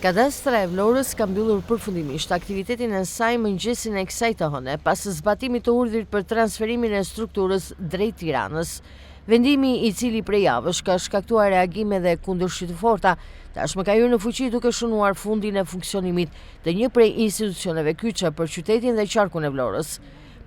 Kadastra e Vlorës ka mbyllur përfundimisht aktivitetin e saj mëngjesin e kësaj të hëne, pas zbatimit të urdhrit për transferimin e strukturës drejt Tiranës. Vendimi, i cili prej javësh ka shkaktuar reagime dhe kundërshti të forta, tashmë ka hyrë në fuqi duke shënuar fundin e funksionimit të një prej institucioneve kyçe për qytetin dhe qarkun e Vlorës.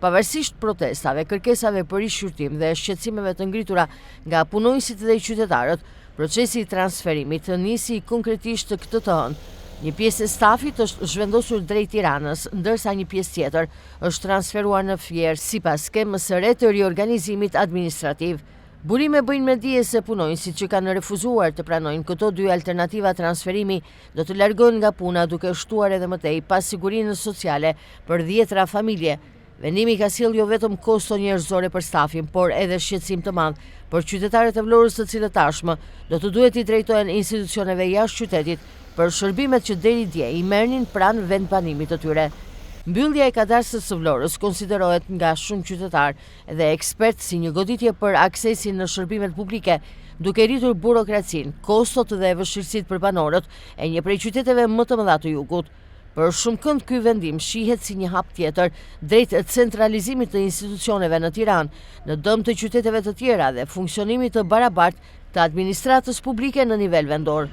Pavarësisht protestave, kërkesave për rishqyrtim dhe shqetësimeve të ngritura nga punonjësit dhe qytetarët, procesi i transferimit nisi konkretisht këtë të hënë. Një pjesë e stafit është zhvendosur drejt Tiranës, ndërsa një pjesë tjetër është transferuar në Fier sipas skemës së re të riorganizimit administrativ. Burime bëjnë me dije se punonjësit që kanë refuzuar të pranojnë këto dy alternativa transferimi do të largohen nga puna duke shtuar edhe më tej pasigurinë sociale për dhjetëra familje. Vendimi ka sjellë jo vetëm kosto njerëzore për stafin, por edhe shqetësim të madh për qytetarët e Vlorës të cilët tashmë do të duhet t'i drejtohen institucioneve jashtë qytetit për shërbimet që deri dje i merrnin pranë vendbanimit të tyre. Mbyllja e Kadastrës së Vlorës konsiderohet nga shumë qytetarë dhe ekspertë si një goditje për aksesin në shërbimet publike, duke rritur burokracinë, kostot dhe vështirësitë për banorët e një prej qyteteve më të mëdha të jugut. Për shumëkënd ky vendim shihet si një hap tjetër drejt centralizimit të institucioneve në Tiranë, në dëm të qyteteve të tjera dhe funksionimit të barabartë të administratës publike në nivel vendor.